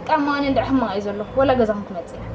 ጣማኒ እንድዒ ሕማቕ እዩ ዘሎ፣ ወላ ገዛኹም ክመጽእ እየ።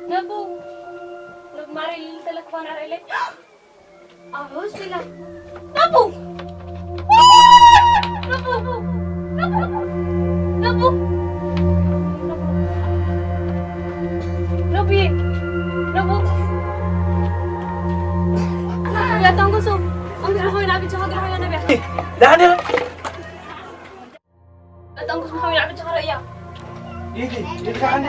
ነቡ፣ ነቡ ማረይ፣ ተለክፋን ኣረለይ። ኣብ ሆስፒታል። ነቡ! ነቡ! ነቡ! ነቡ! ነቡዬ! ነቡ! ያታንጎሶ! እንግዲህ ሆይ ናብቻ ሀገር ሆይ ነቢያ። ዳኔ! በጣም ብዙ ሆይ ናብቻ ሀገር እያ። ይዲ፣ ይዲ ዳኔ!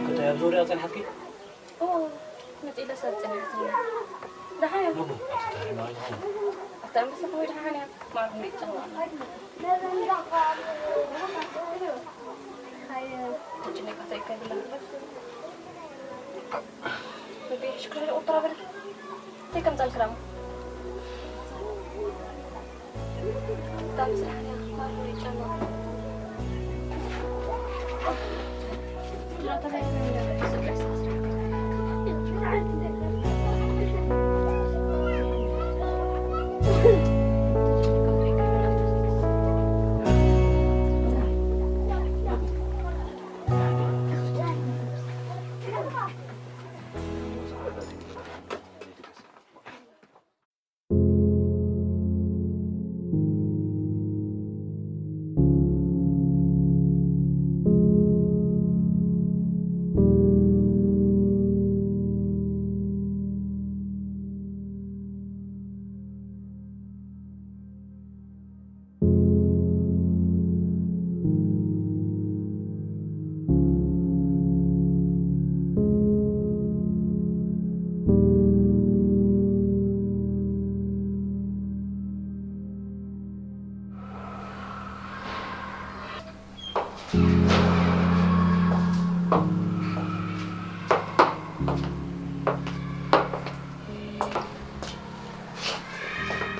እንታይ ኣብ ዙርያ ጸንሓትኪ? ኦ፣ መጺእለ ሰብ ጸኒሐትኒ። ደሓን እያ። ነቦ፣ ኣቲ ተረሕና ኣይትኾን። ኣቲ ኣንበሳ ሆይ ደሓን እያ። ማርኩም ይጨዋ። ሃየ፣ ትጭነቂ ከይብላ። መግቢ ሽኮር ቁጥራ በል። እንታይ ከምጻልክላ እሞ?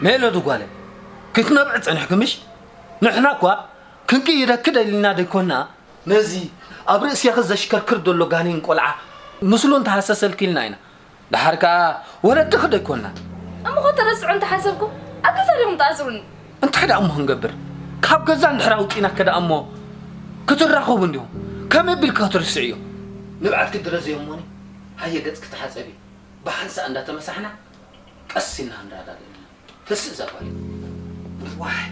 ሜሎዲ ጓለ፣ ክትነብዒ ጸኒሕኪ ምሽ? ንሕና እኳ ክንቅይረኪ ደሊልና ደይኮና፣ ነዚ ኣብ ርእስኺ ዘሽከርክር ዘሎ ጋኔን ቆልዓ ምስሉ እንተሃሰሰልኪ ኢልና ኢና። ደሓር ከኣ ወለድኺ ዶ ኣይኮናን? እሞ ኸ ተረስዑ እንተሓሰብኩም ኣብ ገዛ ዲኹም ትኣስሩኒ? እንታይ ደኣ እሞ ክንገብር? ካብ ገዛ እንድሕር ኣውጺእናኪ ደኣ እሞ ክትራኸቡ እንዲኹም። ከመይ ኣቢልኪ ክትርስዕዮ? ንብዓትኪ ድረዝዮ እሞኒ፣ ሃየ ገጽኪ ተሓጸቢ። ብሓንሳእ እንዳተመሳሕና ቀስ ኢልና ንረዳድእ። ተስእ እዛ ጓል። ዋይ።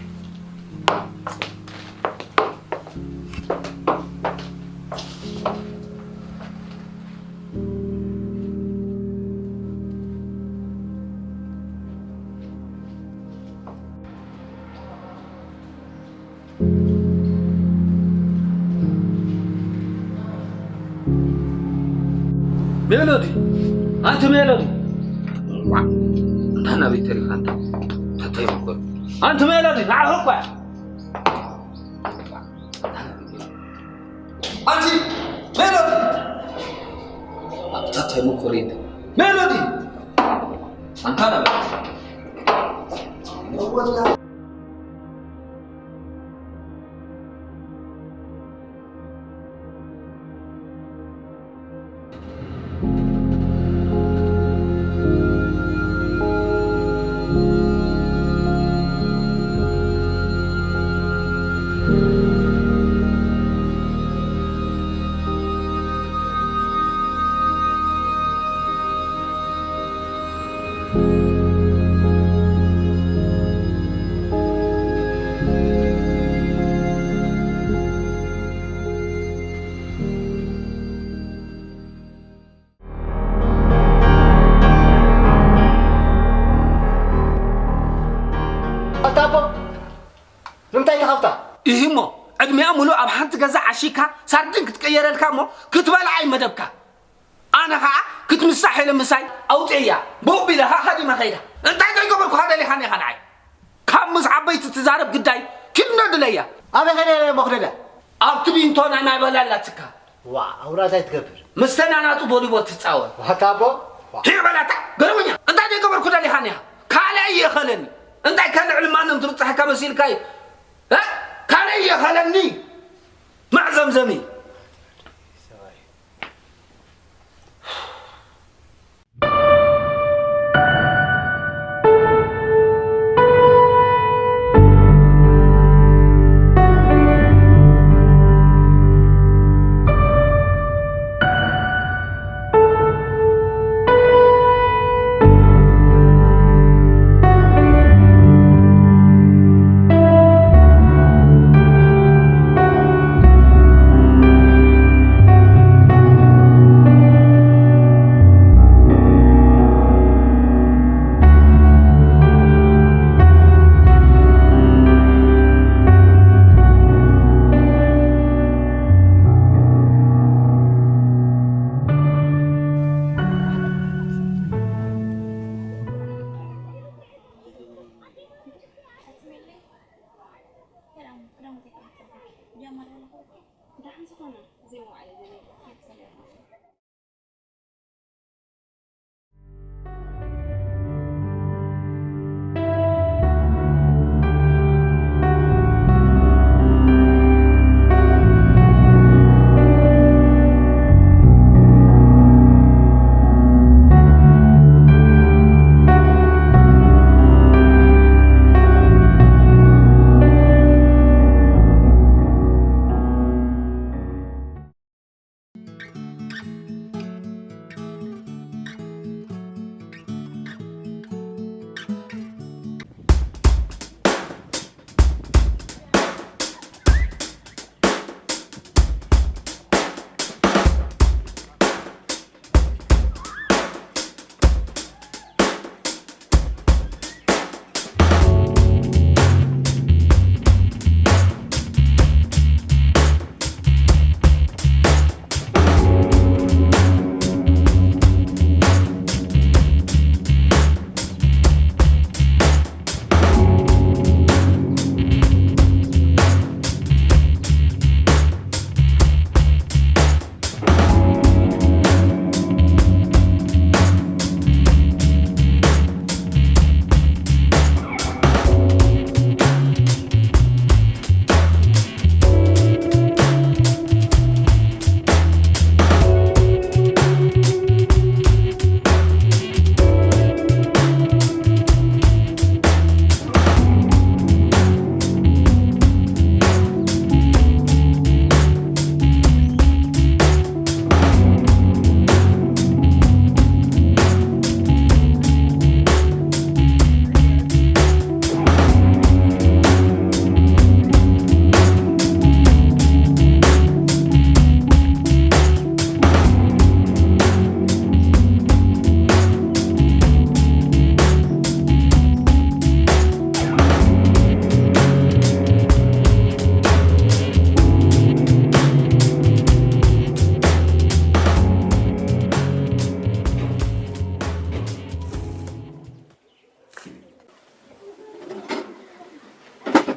ሜሎዲ፣ ኣንቲ ሜሎዲ። ዋ፣ እንታ ናበይ ተሪፋ እንታ? ተተይ ምኮር። ኣንቲ ሜሎዲ፣ ንዓኺ እኮ እያ። ኣንቲ ሜሎዲ። ተተይ ምኮር እንታ። ሜሎዲ። ኣንታ ናበይ? ኣታ ኣቦ፣ ንምንታይ ተኸፍታ? ኢሂ እሞ፣ ዕድሚኣ ሙሉእ ኣብ ሓንቲ ገዛ ዓሺካ ሳርዲን ክትቅየረልካ እሞ ክትበልዓ እዩ መደብካ። ኣነ ኸዓ ክትምሳሕ ኢለ ምሳይ ኣውፅእያ። ቦብ ኢለ ኸዓ ሃዲመ ኸይዳ። እንታይ ዘይገበርኩኻ ደሊኻኒ ኢኻ ንዓይ? ካብ ምስ ዓበይቲ ትዛረብ ግዳይ ኪድ ነድለያ። ኣበይ ኸደ እሞ ክደልያ? ኣብቲ ቢንቶ ናይ ማይ በላ ኣላትካ። ዋ፣ ኣውራ እንታይ ትገብር? ምስተን ኣናጡ ቦሊቦል ትጻወት። ዋታ ኣቦ? ዋ። ሂዕ በላታ፣ ገረወኛ። እንታይ ዘይገበርኩ ደሊኻኒ ኢኻ? ካልኣይ ይእኸለኒ። እንታይ ከልዕል ማንም ትብጽሐካ መሲልካ እዩ? እ? ካልኣይ ይእኸለኒ። መዕዘምዘሚ።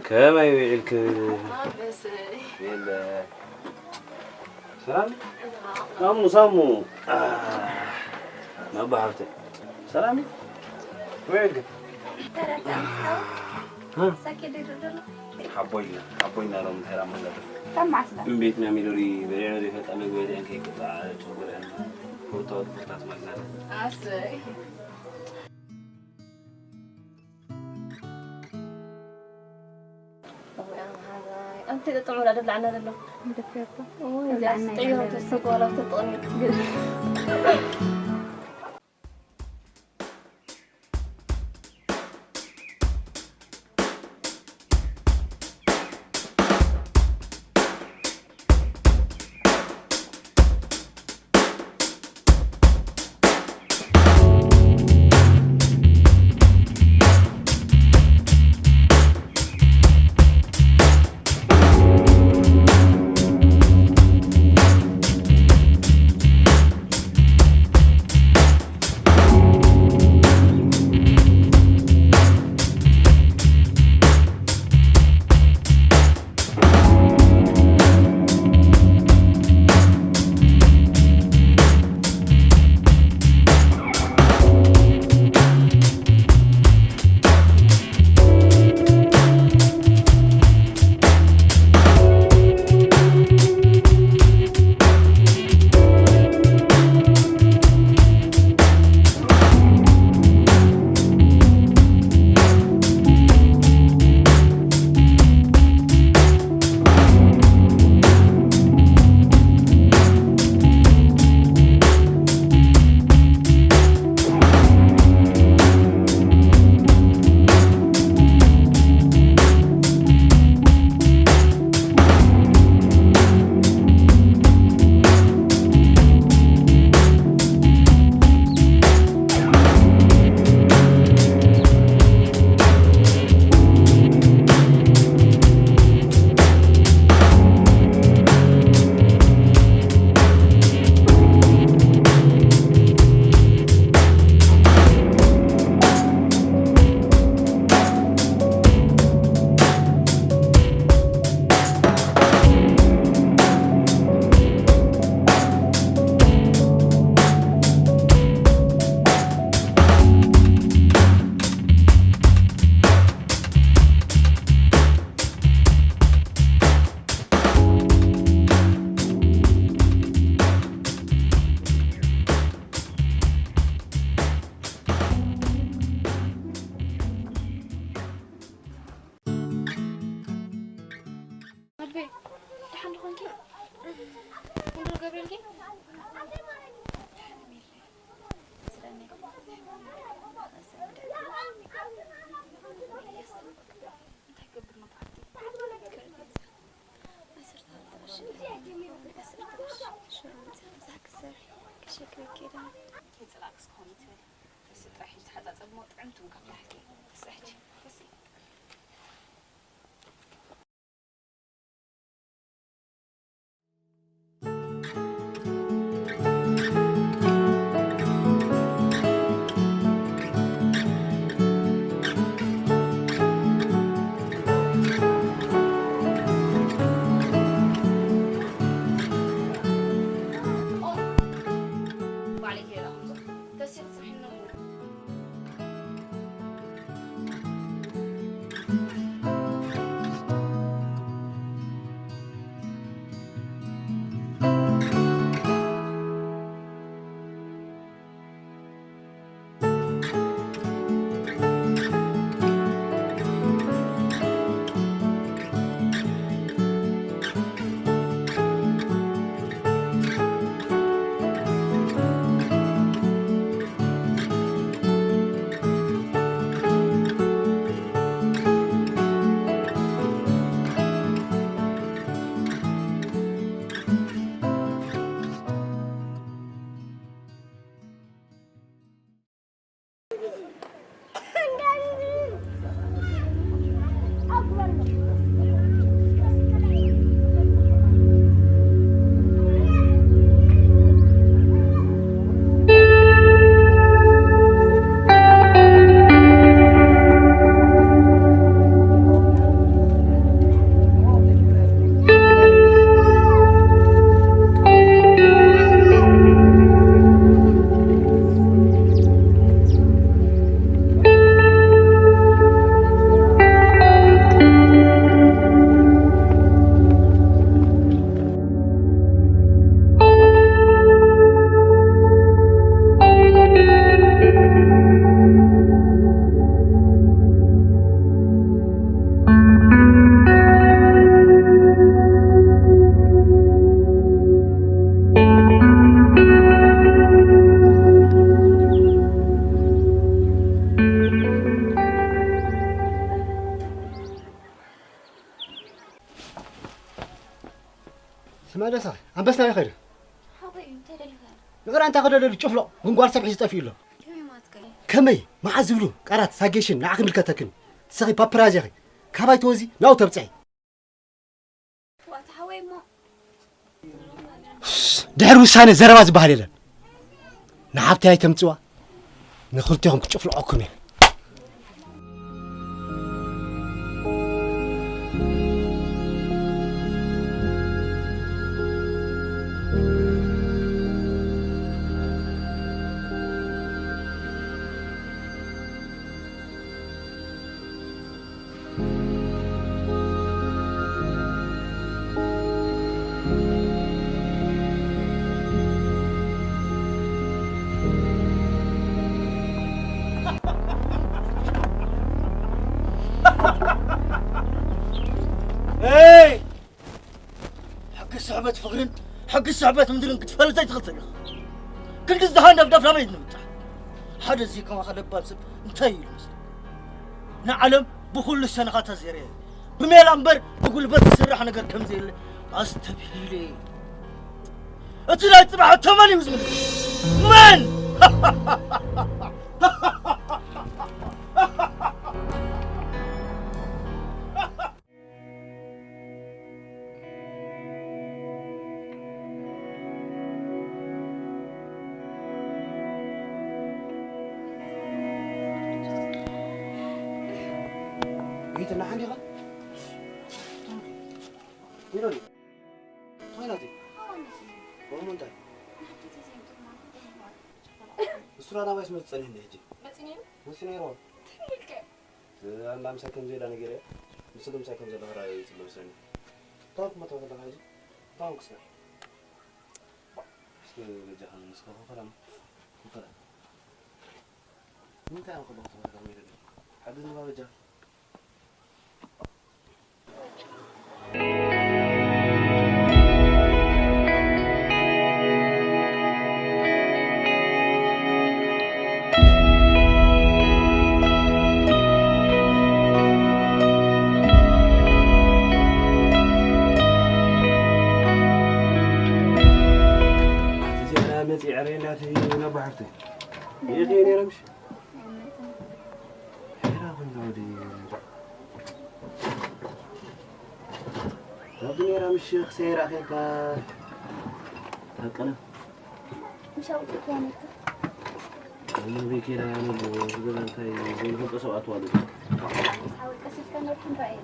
ከመይ ውዒልክ? ኣበሰይ። የለ። ሰላም? ሳሙ፣ ሳሙ። አ፣ ናባ ሃብተ። ሰላም? ከመይ ውዒልክ? ተረዳእ፣ አ? ሳኬ ደይሩ ደሎ። ሓቦይና፣ ሓቦይና ሎም እንታይ ራማ ነበር? ካብ መዓስ ዳ? እምቤትና ሚሎሪ በሊዕና ዘይፈልጣ መግቢ በሊዐን ከይቅጣዕ ጭጉረን። ፉርታት፣ ፉርታት ማግዛት። ኣሰይ። እውይ፣ ኣነ መሓዛይ፣ ኣንቲ ጥዑም ወላ ደብላዕና ዘሎ። ደፊርኩ። እውይ፣ እዚኣ ደብላዕና ስጠዮ ይበላል። ተስተጓላ ተጠቕሚ። ኣቤ፣ ደሓን ዶ ኾንኪ? እንዶ ገብርኤልኪ? እንታይ ገብር ነው ፓርቲ? ዓሰርተ ክልተ ቅርሺ። ዓሰርተ ቅርሺ። ሽሮ መፅኣ ምሳሕ ክትሰርሒ ክሸክረኪ እየ ደኣ። ከይፅላእክስ ክኾን ይትበል። ንሱ ጥራሕ እዩ ዝተሓፃፀብ እሞ ጥዕምቲ እውን ካብ ላሕኪ። ንስሕጂ። ደስ ኢሉ። መለሳ ኣንበስና ይኸይድ። ሓወይ እንታይ ደሊኻ? ንዕራ እንታይ ከደለሉ ጭፍሎ ጉንጓር ሰብ ሒዙ ጠፊኡ ኣሎ። ከመይ ማትከ? ከመይ መዓዝ ዝብሉ ቃላት ሳጌሽን ንዓኺ ምልከተክን። ንስኺ ፓፕራዚ ኢኺ። ካባይ ተወዚ ናው ተብፅሒ። ዋታ ሓወይ እሞ ድሕሪ ውሳነ ዘረባ ዝበሃል የለን። ንሓብተይ ኣይተምፅዋ፣ ንኽልቴኹም ክጭፍልዖኩም እየ። ሕጊ ስሕበት ፍቕርን ሕጊ ስሕበት ምድርን ክትፈልጥ ኣይትኽእል ኢኻ። ክንዲ ዝደሃ ደፍዳፍ ናበይ ንምብጻሕ? ሓደ እዚ ከማኻ ለባም ሰብ እንታይ እዩ ዝመስል? ንዓለም ብኹሉ ሸነኻታ ዜረየ። ብሜላ እምበር ብጉልበት ዝስራሕ ነገር ከም ዘየለ ኣስተብሂለ። እቲ ናይ ጽባሕ ተመን እዩ ዝምልስ። መን? ቤትና ሓንዲኻ? ይሮኒ። ኮይናቲ? እሞ እንታይ? ንሱራ ናባይ ስመ ዝጸንሕ እንደ ሕጂ? መጺኡ ነይሩ? መጺኡ ነይሩ። ትልቀ። ኣላ ምሳይ ከም ዘይላ ነገር እያ። ንሱ ግን ምሳይ ከም ዘሎ ክረኣይ ይጽበ መስለኒ። እንታይ ክመታ ከለኻ ሕጂ? እንታይ ክስና? እስኪ በጃኻ ንስኻ ክፈላ፣ ክፈላ። እንታይ እዮም ከለኹ ተኸታተል ሜዳ? ሓግዝኒ በጃኻ። መፂ ዕረ እናት ነባ ሓፍተይ። ይኸ ነይረ ምሽ? ሄራ ኩንታ ወዲ ረቢ ኔራ ምሽ ክሰይራ ኸልካ ታቀለ ምሽ ኣውጥእትዋ ነርካ። እሞ ቤት ሄራ ነቦ ዝገዛ እንታይ ዘይንፈልጦ ሰብ ኣትዋ ኣሎ። ሓወይ ቀስ ኢልካ ነርካ ንረኣየ።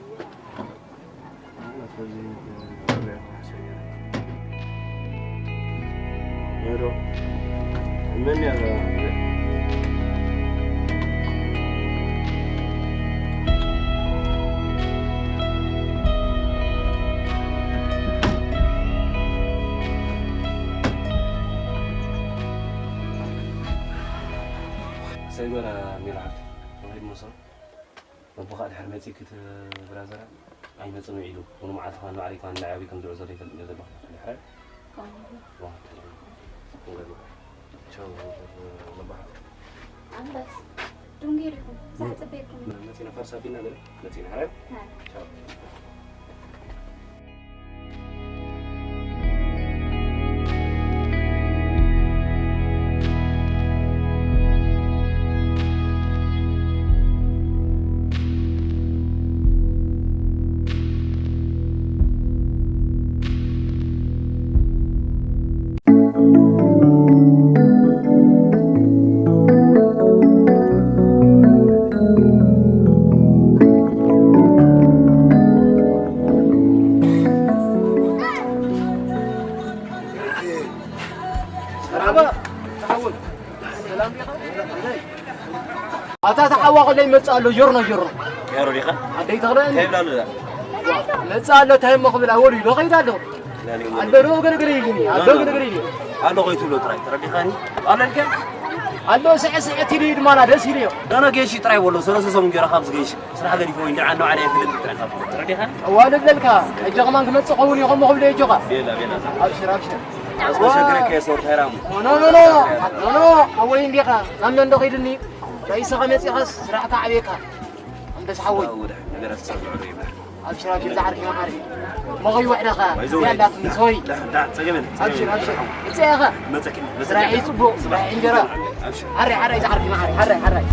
ሰይበራ ሚራ ዓብዲ፣ ወሒድ መሶብ። ኣቦኻ ድሕሪ መጺእኪ እቲ ብራዘራ ኣይመጽእን ውዒሉ፣ እውን መዓልቲ ኸኣ ንባዕለይ ከኣ ንዓቢ ከም ዝውዕል ዘሎ ይፈልጥ ነይሩ ዘባኻ ድሕሪ። ከምኡ። ዋ፣ ተለይ። ክንገርመካ። ቻው፣ ለባኻ። ኣንበስ፣ ዱንጌ ዲኹም? እዛ ጽበየኩም። መጺና ፈርስ ኣቢልና ገለ መጺና፣ ሕራይ? ሕራይ። ቻው። ኣታ ተሓዋ ከሎ ይመጽእ ኣሎ፣ ጆርኖ፣ ጆርኖ። ያሮ ዲኻ? ኣደይ ተኽለ እንታይ ይብላ ኣሎ እዛ? መጽእ ኣሎ፣ እንታይ እሞ ክብል፣ ኣወሉ ኢሎ ከይድ ኣሎ። ኣልበ ዶ ገለገለ ኢሉኒ፣ ኣልበ ገለገለ ኢሉ። ኣሎ ከይትብሎ ጥራይ፣ ተረዲኻኒ? ኣሎ ኢልካ? ኣሎ ስዐ ስዐ ትይሉ እዩ ድማ ደስ ኢሉዮ። ዶ፣ ዶ፣ ጌሺ ጥራይ በሎ፣ ሰለስተ ሰሙን ገይረ ካብዚ ጌሺ ስራሕ ገዲፈ ወይ እንድዓ ንባዕለይ ኣይፈልጥን ጥራይ ካብ፣ ተረዲኻኒ? እዋ ልብለልካ፣ ሕጂ ከማን ክመጽእ ኸውን እዩ፣ ከምኡ ክብሎ እዩ ኣጆኻ። ቤላ፣ ቤላ። ኣብሽር፣ ኣብሽር። ኣዝበሸግረከ የሰውር ተራሙ። ኖ፣ ኖ፣ ኖ፣ ኖ፣ ኖ፣ ሓወይ እንዲኻ፣ ናብ መን ዶ ኺድኒ? ርእስኻ መጺኻስ ስራሕካ ዓብየካ። ኣንበስ ሓወይ። ደረት ሰብ ዝዕሩ ይብላዕ። ኣብሽር፣ ኣብሽር፣ ዝዓርኪ መዓሪ። መኸይ ወሕደኻ። ባይዘው። ያላት ንሶይ። ዳ፣ ዳ፣ ጸገመን፣ ኣብሽር፣ ጸገመን። ኣብሽር። እጸ ያኻ። መጸኪ፣ መጸኪ። ስራሒ ጽቡቕ፣ ስራሒ እንጀራ። ኣብሽር። ሓራይ፣ ሓራይ፣ ዝዓርኪ መዓሪ። ሓራይ፣ ሓራይ።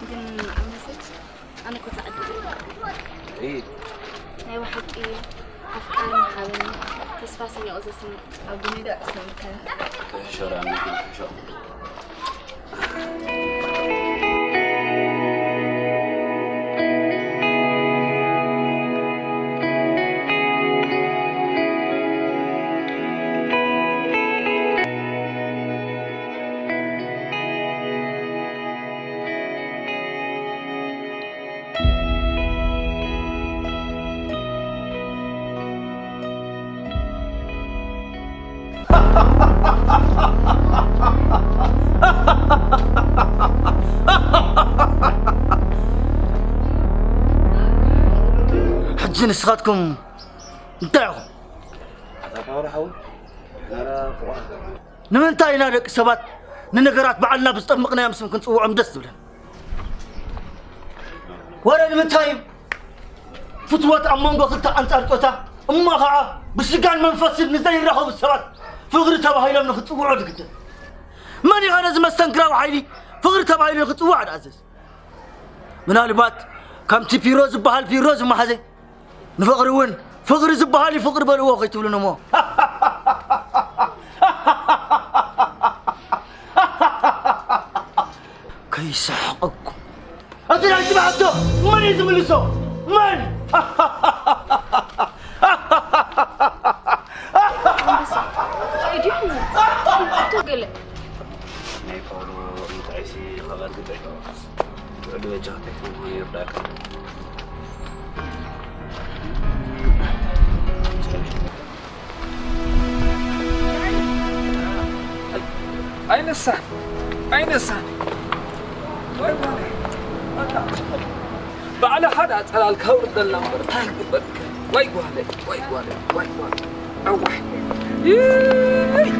ግን ኣብ መሰጅ ኣነ እኮ ተዓዲለ። እይ። ናይ ብሓቂ ኣፍቃሪ ምሃበኒ ተስፋ ሰኒቑ ዘስምዕ ኣብ ጎነይ ዶ ዕሰብካ? ተሕሸረ ኣነ ግን ሕሸቕ። ሕጂ ንስኻትኩም እንታይ ኢኹም? ኣታ ፓውሎ ሓወይ፣ ኣረ ፍቑራት። ንምንታይ ኢና ደቂ ሰባት ንነገራት ባዕልና ብዝጠመቕናዮም ስም ክንጽውዖም ደስ ዝብለን? ወረ ንምንታይ እዩ ፍትወት ኣብ መንጎ ክልተ ኣንጻር ጾታ እሞ ኸዓ ብስጋን መንፈስን ንዘይራኸቡ ሰባት ፍቕሪ ተባሂሎም ንኽጽውዑ ዝግደድ? መን እዩ ኸ ነዚ መስተንክራዊ ሓይሊ ፍቕሪ ተባሂሉ ንኽጽዋዕ ዝኣዘዝ? ምናልባት ከምቲ ፒሮ ዝበሃል ፒሮ ዝመሓዘ ንፍቕሪ እውን ፍቕሪ ዝበሃል እዩ ፍቕሪ በልዎ ከይትብሉን እሞ። ከይሰሕቐኩም። እቲ ናይ ስምዓቶ መን እዩ ዝምልሶ? መን? ኣንበሳ፣ እንታይ ድዩ? ሕቶ ገለ። ናይ ፓውሎ እንታይሲ ኸባድ ግዳይ ዶ? ውዕሉ በጃኻ እንታይ ከም ዝኾነ ይርዳእካ። ኣይነሳን፣ ኣይነሳን። ወይ ጓለይ፣ በቃ፣ ባዕልኻ ደኣ ጸላልካ ኣውርደልና እምበር፣ እንታይ ክግበርካ? ወይ ጓለይ፣ ወይ ጓለይ፣ ወይ ጓለይ። ኣዋይ። ይይ!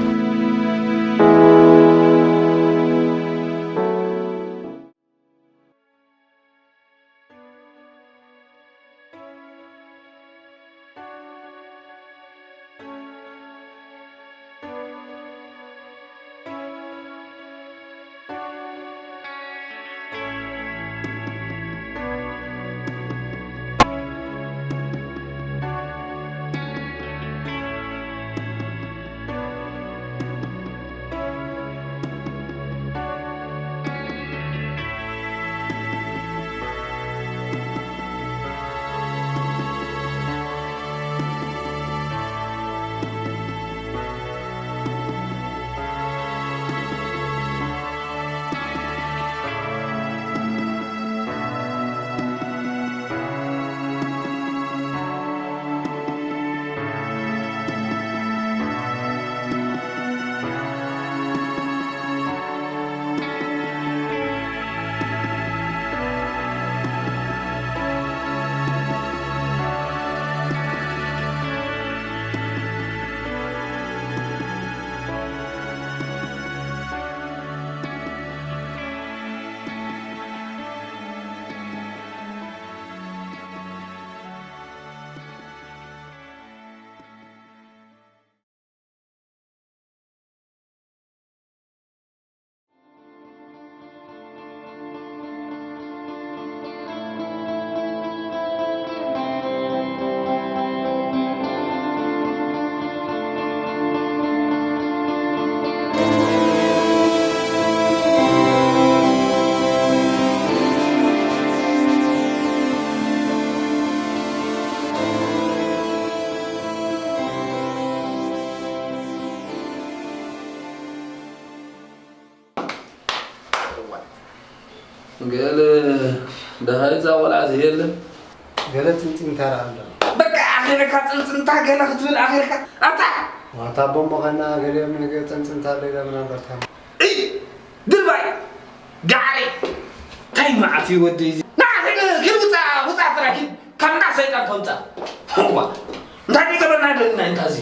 ገለ ደሃይ እዛ ቆልዓ እዚ የለን። ገለ ጽንጽንታ ደኣ ኣሎ። በቃ ኣኺልካ ጽንጽንታ ገለ ክትብል ኣኺልካ። ኣታ! ዋታ ቦምቦ ኸና ገሊኦም ነገ ጽንጽንታ ኣሎ ኢሎም ነበር ታም። እይ! ድርባይ! ጋዕሪ! እንታይ መዓት እዩ ወደይ እዚ? ና፣ ኪድ፣ ኪድ ውጻ፣ ውጻ ጥራይ ኪድ። ካብ እንዳ ሰይጣን ተውጻ። እዋ! እንታይ ደይገበርና ደልና እንታ እዚ?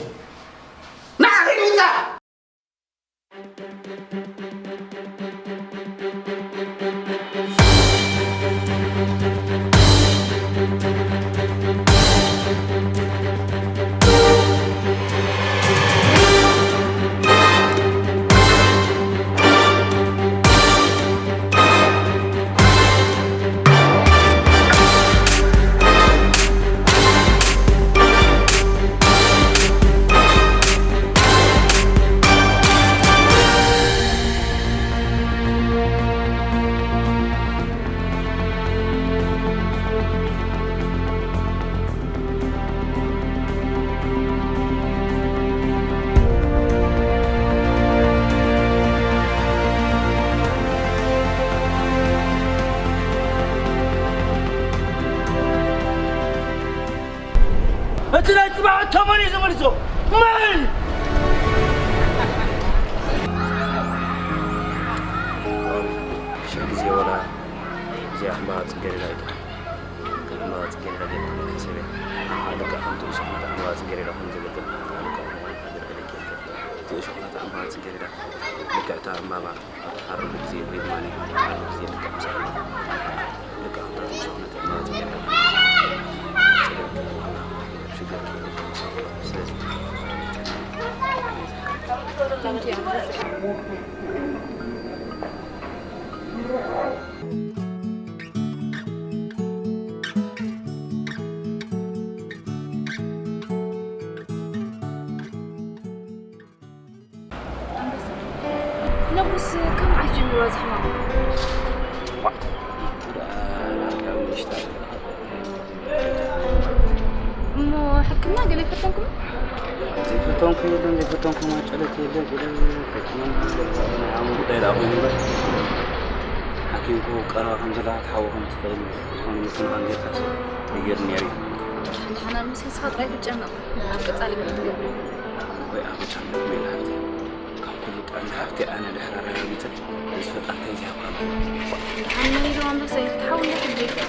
ንዓ ኺድ ውጻእ! እቲ ናይ ጽባሕ እቶ መን እዩ ዝመልሶ? መን? ሽሕ ግዜ ወላ እዚኣ ዕምባባ ጽጌረዳ እዩ ጥራሕ። ከም ዕምባባ ጽጌረዳ ጌርካ ከይትሕሰብያ። ንዓኻ ልክዕ ከምቲ እሾኽ ነታ ዕምባባ ጽጌረዳ ከም ዘገልገል፣ ንዓኻ ልክዕ ከምኡ ከገልግለኪ ይኽእል። እቲ እሾኽ ነታ ዕምባባ ጽጌረዳ ልክዕ እታ ዕምባባ ኣብ ትሓርሉ ግዜ ወይ ድማ ኣብ ትሓርሉ ግዜ ልክዕ ምስ ኣዕለልኩ፣ ልክዕ ከምታ እሾኽ ነታ ዕምባባ ጽጌረዳ ጸገምኪ፣ ሽግርኪ ልክዕ ምስ ኣዕለልኩ። ስለዚ ነብሩስ ከም ዓሽ ጀሚሩ ዝሕማቕ? እሞ ሕክምና ገለ ይፈተንኩም? ዘይፈተንኩ የለን፣ ዘይፈተንኩ ማጨለት የለን፣ ገለ ሕክምና ናይ ዓቕሚ ጉዳይ ደኣ ኮይኑ እምበር፣ ሓኪምኩ ቀረባ ከም ዘላ ትሓዊ ከም ትኽእል ዝኾነ ምትንኻን ጌርካስ ይገርም ነይሩ እዩ። ንሓና ምስ ንስኻ ጥራይ ትጨነቕ፣ ኣብ ቀጻሊ ገለ ትገብር። ወይ ኣበጃ ሜላ ሃብተይ፣ ካብ ኩሉ ጥዕና ሃብተይ ኣነ ድሕር ኣረጋጊጸ፣ ምስ ፈጣርተይ ዝሃብካ ኣለኹ። ደሓን መን ኢሉ ኣንበሰይ፣ ክትሓዊ እንደ ሕጂ።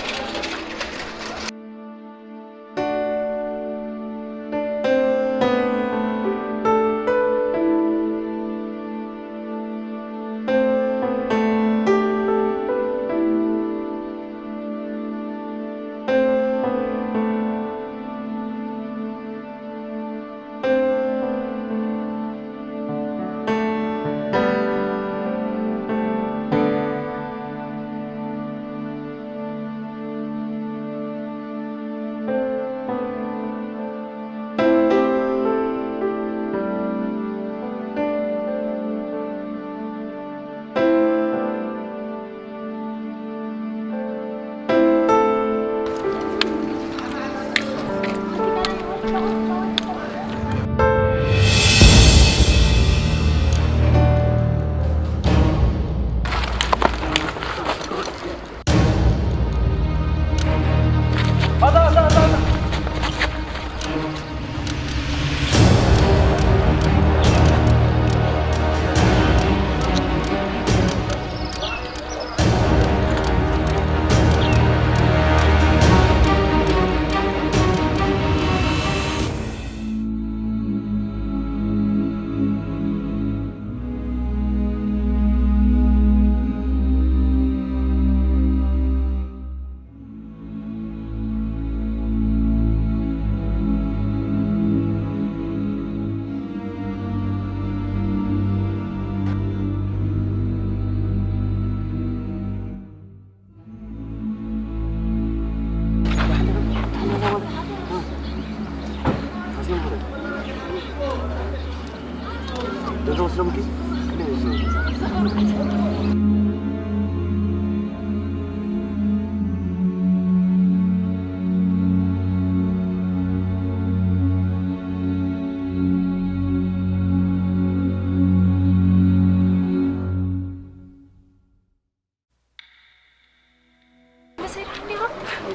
መሰይ ደሓን ዲኻ?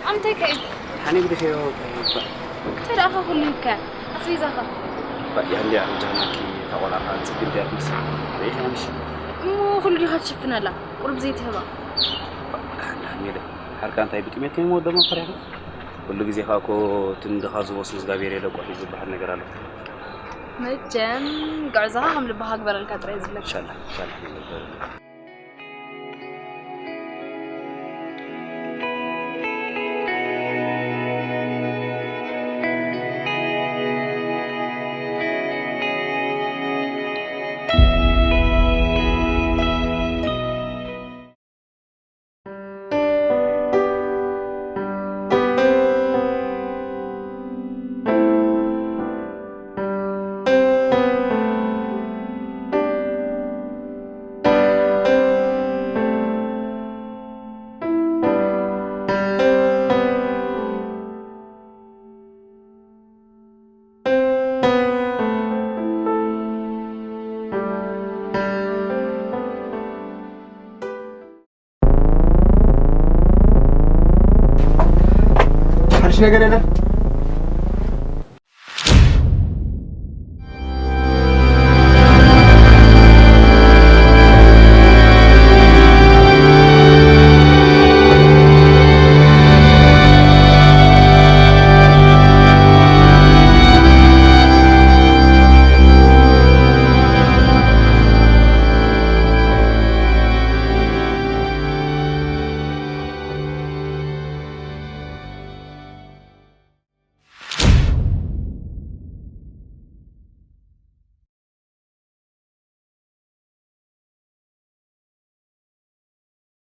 ኣምንታይ ከ እዩ? ሓኒ ግደፈዮ እንታይ ይባል? እንታይ ደኣ ኸ ኩሉ ይካ? ኣስቤዛኻ? ባያ እንዲያ ጃናኪ እታ ቆልዓ ኸዓ ጽግል ድያ ትመስል። ርኢኻ ምሽ? እሞ ኩሉ ዲኻ ትሽፍነላ? ቁሩብ ዘይትህባ? ደሓን ደሓን ሜለ። ሓርካ እንታይ ብጥሜት ከይመወት ደሞ ፈሪኻ? ኩሉ ግዜ ከዓ እኮ እቲ ንድኻ ዝወስኑ እግዚኣብሔር የደቆ እዩ ዝበሃል ነገር ኣሎ። መቸም ጉዕዞኻ ከም ልብኻ ግበረልካ ጥራይ ዝብለካ። ኢንሻላህ ኢንሻላህ። ሓድሽ ነገር የለን።